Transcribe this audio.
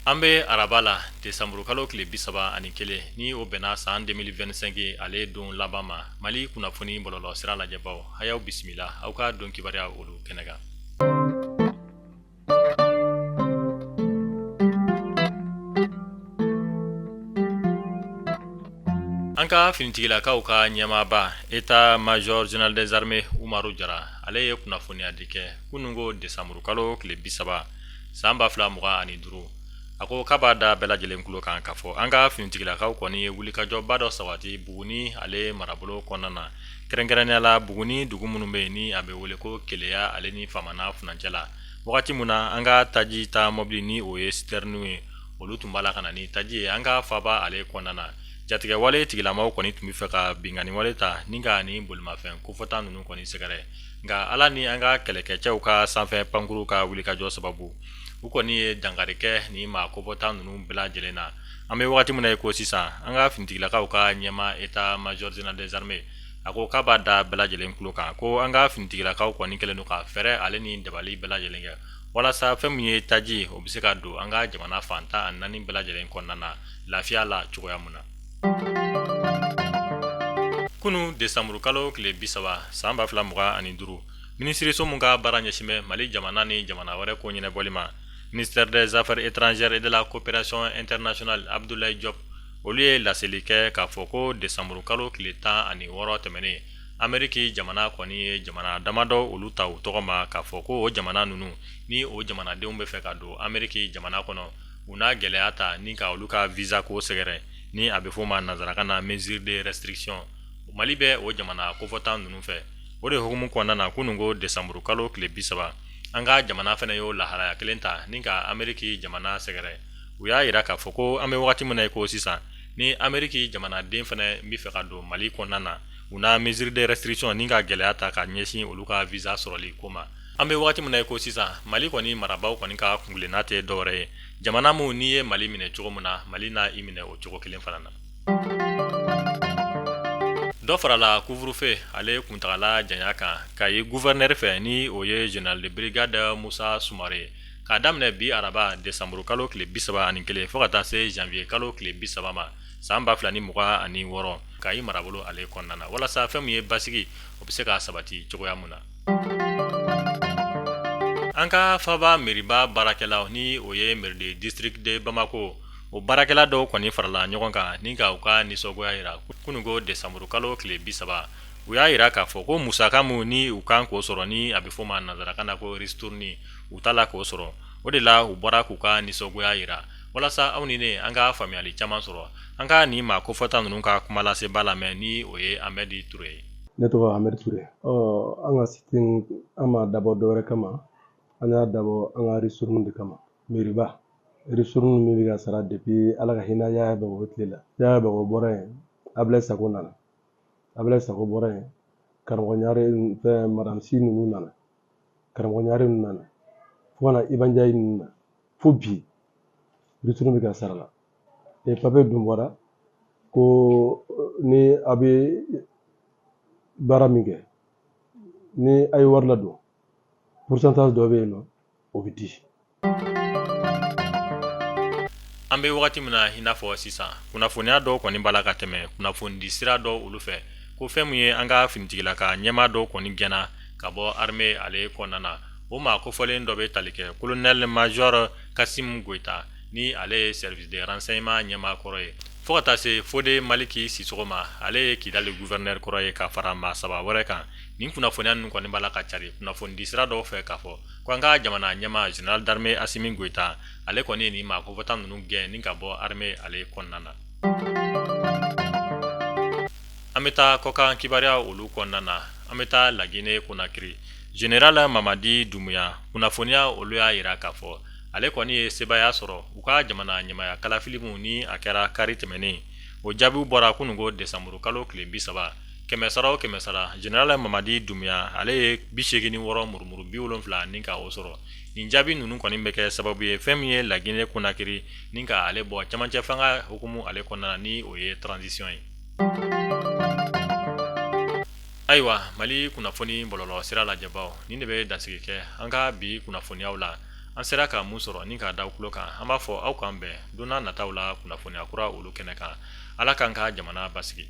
An bɛ araba la desanburukalo tile 31, ni o bɛnna san 2025 ale don laban ma. Mali kunnafoni bɔlɔlɔ sira lajɛbaw, a y'aw bisimila aw ka don kibaruya olu kɛnɛ kan. An ka finitigilakaw ka ɲɛmaaba état major général des armées Umaru Jara, ale ye kunnafoniyadi kɛ kununko desanburukalo tile 30 san 2025. A ko k'a b'a da bɛɛ lajɛlen tulo kan k'a fɔ an ka finitigilakaw kɔni ye wulikajɔba dɔ sabati Buguni ale marabolo kɔnɔna na, kɛrɛnkɛrɛnnenya la Buguni dugu minnu bɛ yen ni a bɛ wele ko Keleya ale ni Famana furancɛ la. Wagati min na an ka taji ta mɔbili ni o ye sitɛriniw ye, olu tun b'a la ka na ni taji ye an ka faaba ale kɔnɔna na. Jatigɛwale tigilamaw kɔni tun bɛ fɛ ka binkanniwale ta ni ka nin bolimafɛn kofɔta ninnu kɔni sɛgɛrɛ, nka Ala ni an ka kɛlɛkɛcɛw ka sanfɛ pankuru ka wulikajɔ sababu, u kɔni ye dankari kɛ nin maa kofɔta ninnu bɛɛ lajɛlen na. An bɛ wagati min na i ko sisan, an ka finitigilakaw ka ɲɛmaa état major général des armées, a ko k'a b'a da bɛɛ lajɛlen tulo kan ko an ka finitigilakaw kɔni kɛlen don ka fɛɛrɛ ale ni dabali bɛɛ lajɛlen kɛ walasa fɛn min ye taji, o bɛ se ka don an ka jamana fan 14 bɛɛ lajɛlen kɔnɔna na lafiya la cogoya min na. Kunun desanburukalo tile 30 san 2025, minisiriso min ka baara ɲɛsin bɛ Mali jamana ni jamana wɛrɛ ko ɲɛnabɔli ma, ministère des affaires étrangères et de la coopération internationale, Abdoulaye Diop, olu ye laseli kɛ k'a fɔ ko desanburukalo tile 16 tɛmɛnen, Ameriki jamana kɔni ye jamana damadɔ olu ta u tɔgɔ ma k'a fɔ ko o jamana ninnu ni o jamanadenw bɛ fɛ ka don Ameriki jamana kɔnɔ, u n'a gɛlɛya ta ni ka olu ka visa ko sɛgɛrɛ, ni a bɛ f'o ma nansarakan na mesure de restriction. Mali bɛ o jamana kofɔta ninnu fɛ. O de hukumu kɔnɔna na, kununko desanburukalo tile 30, an ka jamana fana y'o lahalaya kelen ta ni ka Ameriki jamana sɛgɛrɛ. U y'a jira k'a fɔ ko an bɛ wagati min na i ko sisan, ni Ameriki jamanaden fana bɛ fɛ ka don Mali kɔnɔna na, u na mesure de restriction ni ka gɛlɛya ta ka ɲɛsin olu ka visa sɔrɔli ko ma. An bɛ wagati min na i ko sisan, Mali kɔni marabaaw kɔni ka kuntilenna tɛ dɔwɛrɛ ye, jamana min n'i ye Mali minɛ cogo min na, Mali na i minɛ o cogo kelen fana na. Dɔ farala couvre-feu ale kuntagala janya kan Kayi gouverneur fɛ, ni o ye général de brigade Musa Sumare ye, k'a daminɛ bi araba desanburukalo tile 31 fo ka taa se janvier kalo tile 30 ma san 2026 Kayi marabolo ale kɔnɔna na, walasa fɛn min ye basigi, o bɛ se ka sabati cogoya min na. An ka faaba meriba baarakɛlaw, ni o ye mairie de district de Bamako, o baarakɛla dɔw kɔni farala ɲɔgɔn kan ni ka u ka nisɔngoya jira kununko desanburukalo tile 30. U y'a jira k'a fɔ ko musaka min ni u kan k'o sɔrɔ, ni a bɛ f'o ma nansarakan na ko ristourne, u t'a la k'o sɔrɔ. O de la u bɔra k'u ka nisɔngoya jira walasa aw ni ne an ka faamuyali caman sɔrɔ. An ka nin maa kofɔta ninnu ka kumalaseba lamɛn, ni o ye Amɛdi Ture ye. Ne tɔgɔ Amɛdi Ture. An ka sit-in, an m'a dabɔ dɔwɛrɛ kama, an y'a dabɔ an ka ristourne de kama. Meriba ristourne min bɛ ka sara depuis Ala ka hinɛ Yaya Bago tile la. Yaya Bago bɔra yen, Ablaye Sako nana. Ablaye Sako bɔra yen, Karamɔgɔ Ɲare fɛn Madame Sy ninnu nana. Karamɔgɔ Ɲare ninnu nana. Fo ka na Iba Njayi ninnu na. Fo bi ristourne bɛ ka sara la. E papiye dun bɔra ko ni a bɛ baara min kɛ, ni a ye wari ladon, pourcentage dɔ bɛ yen nɔ, o bɛ di. An bɛ wagati min na i n'a fɔ sisan, kunnafoniya dɔw kɔni b'a la ka tɛmɛ kunnafonidi sira dɔw olu fɛ ko fɛn min ye an ka finitigilaka ɲɛmaa dɔw kɔni gɛnna ka bɔ armée ale kɔnɔna na. O maa kofɔlen dɔ bɛ tali kɛ colonel major Kasim Goyita, ni ale ye service de renseignement ɲɛmaa kɔrɔ ye, fo ka taa se Fode Maliki Sisɔgɔ ma, ale ye Kidali gouverneur kɔrɔ ye, ka fara maa saba wɛrɛ kan. Nin kunnafoniya ninnu kɔni b'a la ka cari kunnafonidi sira dɔw fɛ k'a fɔ ko an ka jamana ɲɛmaa général d'armée Asimi Goyita, ale kɔni ye nin maa kofɔta ninnu gɛn ni ka bɔ armée ale kɔnɔna na. An bɛ taa kɔkan kibaruya olu kɔnɔna na. An bɛ taa Lagine Konakiri. Général Mamadi Dumuya, kunnafoniya olu y'a jira k'a fɔ ale kɔni ye sebaaya sɔrɔ u ka jamana ɲɛmaaya kalafili min ni a kɛra kari tɛmɛnen, o jaabiw bɔra kununko desanburu kalo tile 30. Kɛmɛ sara o kɛmɛ sara, général Mamadi Dumuya ale ye 86 murumuru 70 ni ka o sɔrɔ. Nin jaabi ninnu kɔni bɛ kɛ sababu ye fɛn min ye Lagine Konakiri ni ka ale bɔ cɛmancɛ fanga hukumu ale kɔnɔna na, ni o ye transition ye. Ayiwa, Mali kunnafoni bɔlɔlɔ sira lajɛbaw, nin de bɛ dansigi kɛ an ka bi kunnafoniyaw la. An sera ka mun sɔrɔ ni k'a da aw tulo kan, an b'a fɔ aw k'an bɛn don nataw la kunnafoniya kura olu kɛnɛ kan. Ala k'an ka jamana basigi.